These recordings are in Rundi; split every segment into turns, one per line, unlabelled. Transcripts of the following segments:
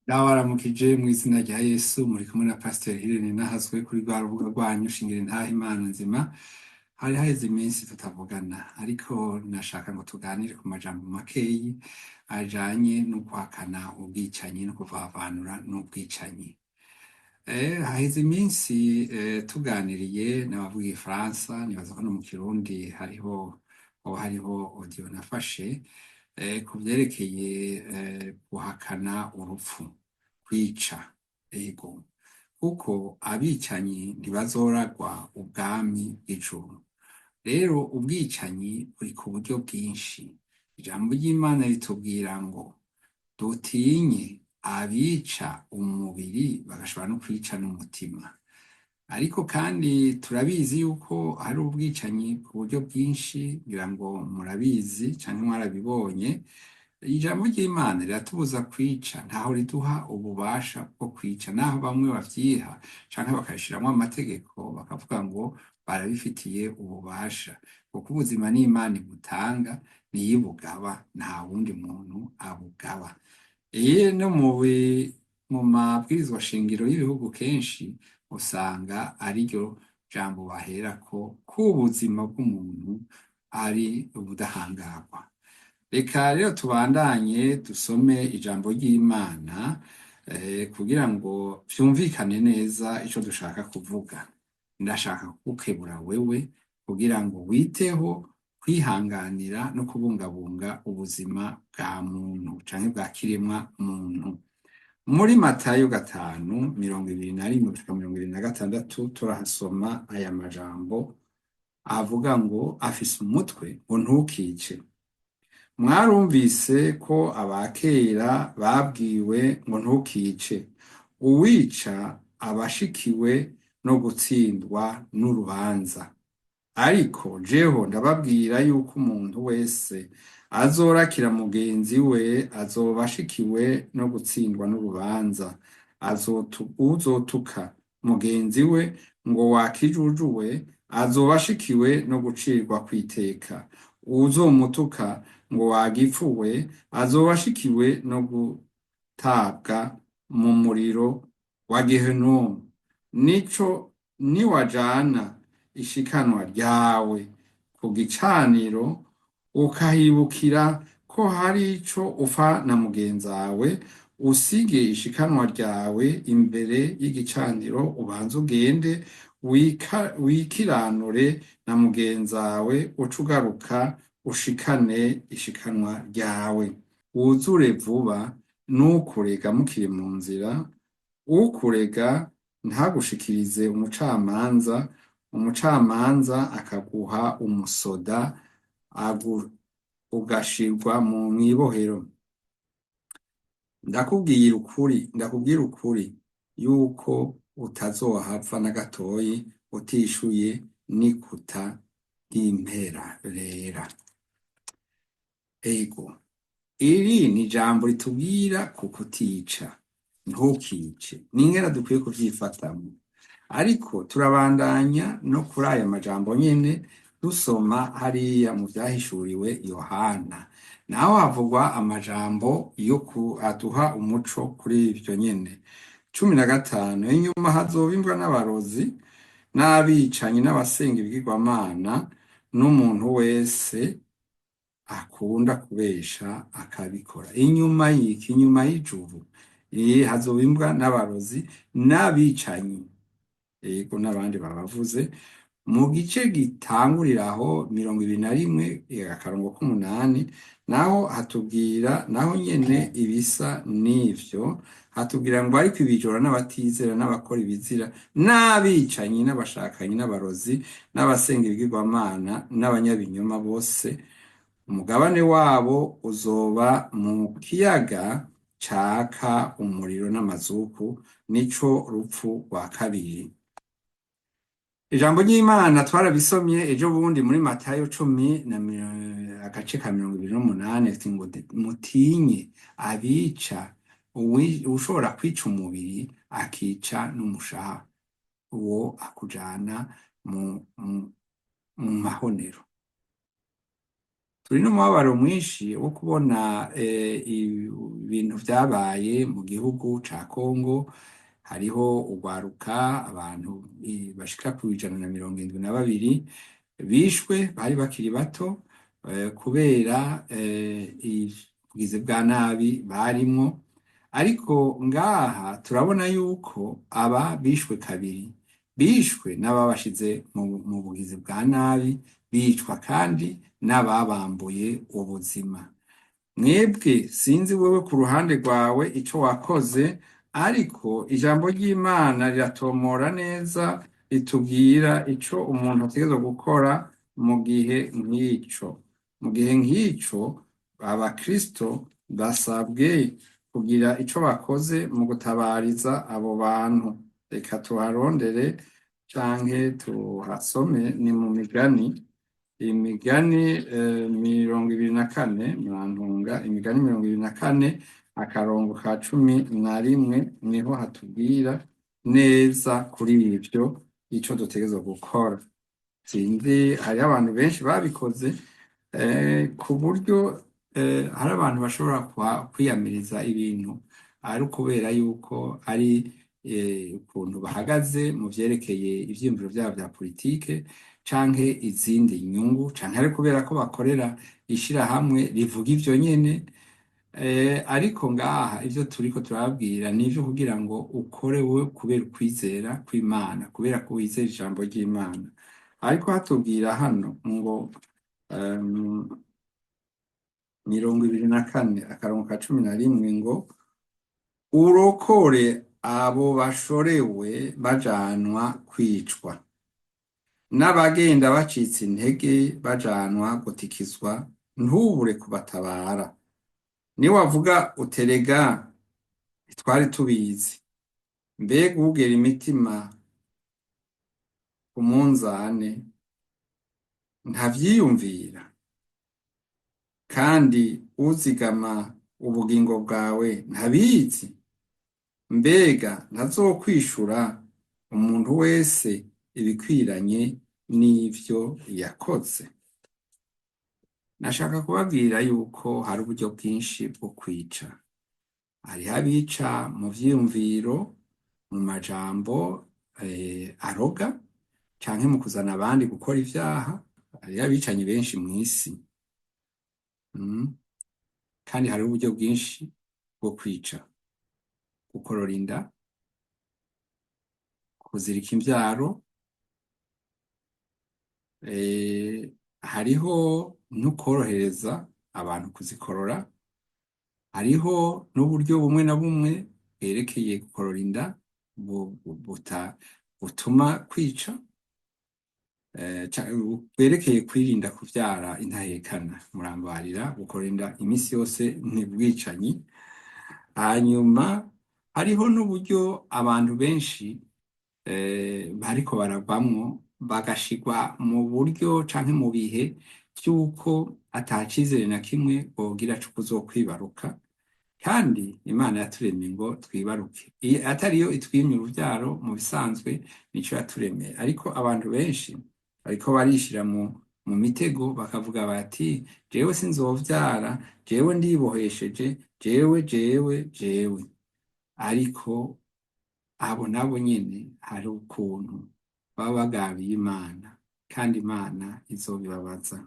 Ndabaramukije mw'izina rya Yesu. Muri kumwe na Pasiteri Irene Nahazwe kuri rwa rubuga rwanyu Shingira Intahe Imana Nzima. Hari haheze iminsi tutavugana, ariko nashaka ngo tuganire ku majambo makeyi ajanye no guhakana ubwicanyi no kuvavanura n'ubwicanyi. Haheze iminsi tuganiriye n'abavuga igifaransa, nibaza ko no mu Kirundi hariho, hoba hariho audio nafashe ku vyerekeye guhakana urupfu, kwica, ego, kuko abicanyi ntibazoragwa ubwami bw'ijuru. Rero ubwicanyi buri ku buryo bwinshi. Ijambo ry'Imana ritubwira ngo dutinye abica umubiri bagashobora no kwica n'umutima. Ariko kandi turabizi yuko hari ubwicanyi ku buryo bwinshi, ngira ngo murabizi canke mwarabibonye. Ijambo ry'Imana riratubuza kwica, ntaho riduha ububasha bwo kwica, naho bamwe bavyiha canke bakabishiramwo amategeko bakavuga ngo barabifitiye ububasha, kuko ubuzima n'Imana ibutanga, niyo ibugaba, nta wundi muntu abugaba. Iyo no mu mabwirizwa shingiro y'ibihugu kenshi usanga ariryo jambo baherako, ko ubuzima bw'umuntu ari ubudahangarwa. Reka rero tubandanye dusome ijambo ry'Imana kugira ngo vyumvikane neza ico dushaka kuvuga. Ndashaka kugukebura wewe kugira ngo witeho kwihanganira no kubungabunga ubuzima bwa muntu canke bwa kiremwa muntu. Muri Matayo 5:21 gushika 26 turahasoma aya majambo avuga ngo afise umutwe ngo "Ntukice". Mwarumvise ko abakera babwiwe ngo "Ntukice, uwica aba ashikiwe no gutsindwa n'urubanza". Ariko jeho ndababwira yuko umuntu wese azorakira mugenzi we azoba ashikiwe no gutsindwa n'urubanza. Uzotuka mugenzi we ngo "Wa kijuju we", azoba ashikiwe no gucirwa kw'iteka. Uwuzomutuka ngo "Wa gipfu we", azoba ashikiwe no gutabwa mu muriro wa Gehinomu. Nico niwajana ishikanwa ryawe ku gicaniro, ukahibukira ko hari ico upfa na mugenzawe, usige ishikanwa ryawe imbere y'igicaniro, ubanze ugende wikiranure na mugenzawe, uce ugaruka ushikane ishikanwa ryawe. Wuzure vuba n'ukurega mukiri mu nzira, ukurega ntagushikirize umucamanza, umucamanza akaguha umusoda, ugashirwa mu mw'ibohero. Ndakubwira ukuri, ndakubwira ukuri yuko utazohava na gatoyi utishuye n'ikuta ry'impera rera. Ego, iri ni ijambo ritubwira ku kutica, ntukice, n'ingene dukwiye kuvyifatamwo. Ariko turabandanya no kuri aya majambo nyene, dusoma hariya mu Vyahishuriwe Yohana, naho havugwa amajambo yo ku aduha umuco kuri ivyo nyene. 15: inyuma hazoba imbwa n'abarozi n'abicanyi n'abasenga ibigirwamana n'umuntu wese akunda kubesha akabikora. Inyuma y'iki? Inyuma y'ijuru hazoba imbwa n'abarozi n'abicanyi, yego, n'abandi babavuze. Mu gice gitanguriraho 21 akarongo k'umunani, naho hatubwira naho nyene ibisa n'ivyo. Hatubwira ngo ariko ibijora n'abatizera n'abakora ibizira n'abicanyi n'abashakanyi n'abarozi n'abasenga ibigirwamana n'abanyabinyoma bose, umugabane wabo uzoba mu kiyaga caka umuriro n'amazuku, nico rupfu rwa kabiri. Ijambo ry'Imana twarabisomye ejo bundi muri Matayo 10 na agace ka 28, ati ngo mutinye abica, ushobora kwica umubiri akica n'umushaha, uwo akujana mu mahonero. Turi n'umubabaro mwinshi wo kubona ibintu vyabaye mu gihugu ca Kongo. Hariho urwaruka, abantu bashika ku 172 bishwe, bari bakiri bato, kubera ubugizi bwa nabi barimwo. Ariko ngaha turabona yuko aba bishwe kabiri: bishwe n'ababashize mu bugizi bwa nabi, bicwa kandi n'ababambuye ubuzima. Mwebwe, sinzi wewe ku ruhande rwawe ico wakoze, ariko ijambo ry'Imana riratomora neza, ritubwira ico umuntu ategerezwa gukora mu gihe nk'ico. Mu gihe nk'ico, abakristo basabwe kugira ico bakoze mu gutabariza abo bantu. Reka tuharondere canke tuhasome, ni mu Migani, Imigani 24, murantunga, Imigani 24 akarongo ka 11, niho hatubwira neza kuri ivyo ico dutegerezwa gukora. Sinzi, hariho abantu benshi babikoze, ku buryo hari abantu bashobora kwiyamiriza ibintu ari ukubera yuko ari ukuntu bahagaze mu vyerekeye ivyiyumviro vyabo vya politike canke izindi nyungu, canke ari kubera ko bakorera ishirahamwe rivuga ivyo nyene. Ariko ngaha ivyo turiko turababwira nivyo kugira ngo ukore wewe kubera ukwizera kw'Imana, kubera ko wizera ijambo ry'Imana. Ariko hatubwira hano ngo 24 akarongo ka 11 ngo: "Urokore abo bashorewe bajanwa kwicwa, n'abagenda bacitse intege bajanwa gutikizwa, ntubure kubatabara." Niwavuga uterega ntitwari tubizi, mbega ugera imitima ku munzane ntavyiyumvira? Kandi uzigama ubugingo bwawe ntabizi? Mbega ntazokwishura umuntu wese ibikwiranye n'ivyo yakoze? Nashaka kubabwira yuko hari uburyo bwinshi bwo kwica. Hariho abica mu vyiyumviro, mu majambo aroga, canke mu kuzana abandi gukora ivyaha. Hariho abicanyi benshi mw'isi. Kandi hariho uburyo bwinshi bwo kwica: gukorora inda, kuzirika imvyaro, hariho n'ukorohereza abantu kuzikorora, hariho n'uburyo bumwe na bumwe bwerekeye gukorora inda butuma kwica, bwerekeye kwirinda kuvyara intahekana. Murambarira, gukorora inda imisi yose ni bwicanyi. Hanyuma hariho n'uburyo abantu benshi bariko baragwamwo, bagashirwa mu buryo canke mu bihe vy'uko ata cizere na kimwe bogira co kuzokwibaruka, kandi Imana yaturemye ngo twibaruke. Atariyo itwimye uruvyaro, mu bisanzwe nico yaturemeye. Ariko abantu benshi bariko barishira mu mitego, bakavuga bati: "Jewe sinzovyara, jewe ndibohesheje, jewe, jewe, jewe." Ariko abo nabo nyene hari ukuntu baba bagabiye Imana, kandi Imana izobibabaza.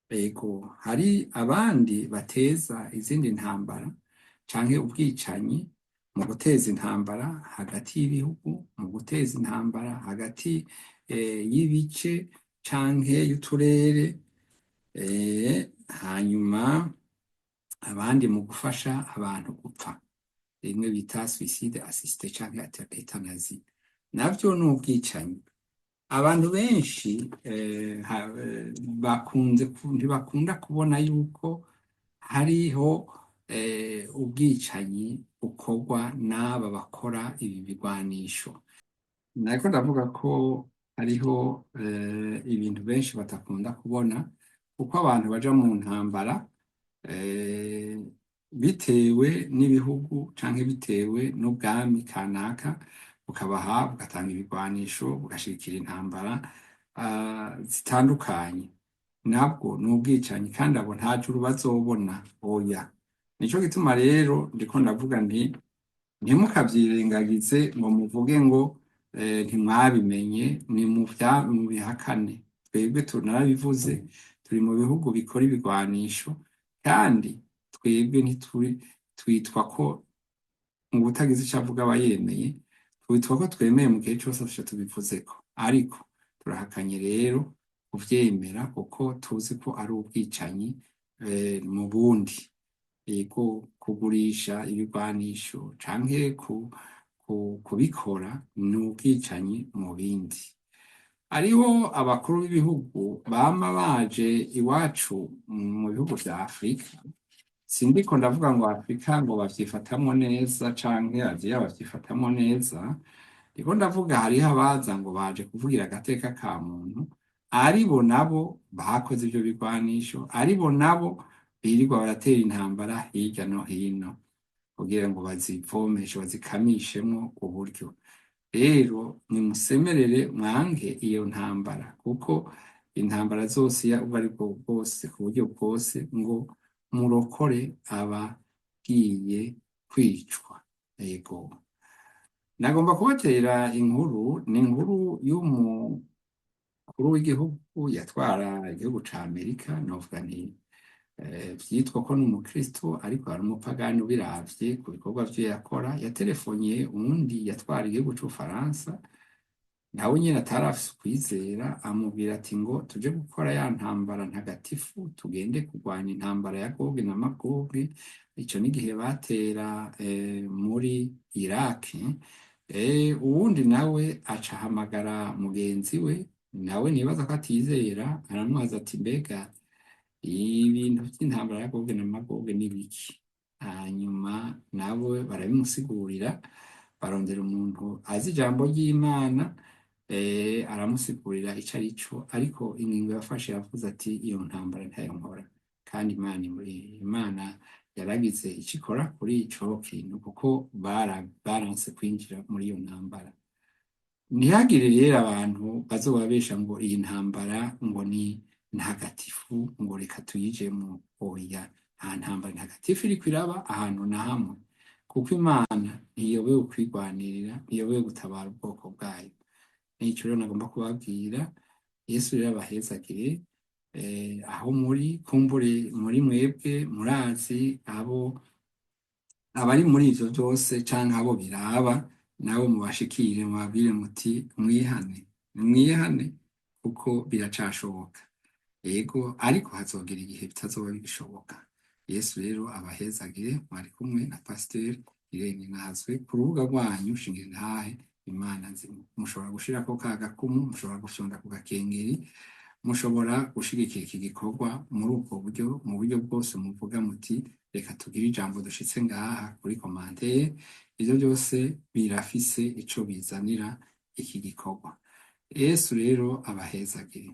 Ego, hari abandi bateza izindi ntambara canke ubwicanyi mu guteza intambara hagati y'ibihugu, mu guteza intambara hagati y'ibice canke y'uturere, hanyuma abandi mu gufasha abantu gupfa, rimwe bita suicide assisté canke euthanasie, navyo ni ubwicanyi. Abantu benshi bakunze ntibakunda kubona yuko hariho ubwicanyi bukorwa n'aba bakora ibi bigwanisho. Nariko ndavuga ko hariho ibintu benshi batakunda kubona, kuko abantu baja mu ntambara bitewe n'ibihugu canke bitewe n'ubwami kanaka, bukabaha, bugatanga ibigwanisho, bugashigikira intambara zitandukanye. Nabwo ni ubwicanyi, kandi abo nta juru bazobona, oya. Nico gituma rero ndiko ndavuga nti ntimukavyirengagize ngo muvuge ngo ntimwabimenye, ni mubihakane. Twebwe tunarabivuze, turi mu bihugu bikora ibigwanisho, kandi twebwe ntituri twitwa ko mu butagize ico avuga aba yemeye. Twitwa ko twemeye mu gihe cose ataco tubivuzeko, ariko turahakanye rero kuvyemera, kuko tuzi ko ari ubwicanyi mu bundi. Yego, kugurisha ibigwanisho canke kubikora ni ubwicanyi mu bindi. Hariho abakuru b'ibihugu bama baje iwacu mu bihugu vya Afrika. Sindiko ndavuga ngo Afrika ngo bavyifatamwo neza canke Aziya bavyifatamwo neza. Ndiko ndavuga hariho abaza ngo baje kuvugira agateka ka muntu, aribo nabo bakoze ivyo bigwanisho, aribo nabo birirwa baratera intambara hirya no hino kugira ngo bazivomeshe, bazikamishemwo uburyo. Rero nimusemerere, mwange iyo ntambara, kuko intambara zose ubwo ari bwo bwose, ku buryo bwose, ngo murokore abagiye kwicwa. Yego, nagomba kubatera inkuru. Ni inkuru y'umukuru w'igihugu yatwara igihugu ca Amerika. Novuga nti vyitwa ko ni umukristo, ariko ari umupagani ubiravye ku bikorwa vyo yakora. Yaterefonye uwundi yatwara igihugu c'Ubufaransa, nawe nyene atari afise ukwizera, amubwira ati ngo tuje gukora ya ntambara ntagatifu, tugende kurwanya intambara ya Gogi na Magogi. Ico n'igihe batera muri Iraki. Uwundi nawe aca ahamagara mugenzi we, nawe nibaza ko atizera, aramubaza ati: "Mbega ibintu vy'intambara ya Gogi na Magogi ni biki?" Hanyuma nabo barabimusigurira, barondera umuntu azi ijambo ry'Imana, aramusigurira ico ari co. Ariko ingingo yafashe, yavuze ati: "Iyo ntambara ntayo nkora." Kandi Imana yaragize ico ikora kuri ico kintu, kuko baranse kwinjira muri iyo ntambara. Ntihagire rero abantu bazobabesha ngo iyi ntambara ngo ni ntagatifu, ngo reka tuyijemwo. Oya, nta ntambara ntagatifu iriko iraba ahantu na hamwe, kuko Imana ntiyobewe kwigwanirira, ntiyobewe gutabara ubwoko bwayo. Nico rero nagomba kubabwira. Yesu rero abahezagire aho muri. Kumbure muri mwebwe murazi abo abari muri ivyo vyose canke abo biraba, nabo mubashikire, mubabwire muti: "Mwihane, mwihane, kuko biracashoboka." Yego, ariko hazogera igihe bitazoba bigishoboka. Yesu rero abahezagire. Mwari kumwe na Pasiteri Irene Nazwe ku rubuga rwanyu Shingira Intahe Imana Nzima. Mushobora gushirako ka gakumu, mushobora gufyonda ku gakengeri, mushobora gushigikira iki gikorwa muri ubwo buryo, mu buryo bwose muvuga muti: "Reka tugire ijambo dushitse ngaha kuri commentaire." Ivyo byose birafise ico bizanira iki gikorwa. Yesu rero abahezagire.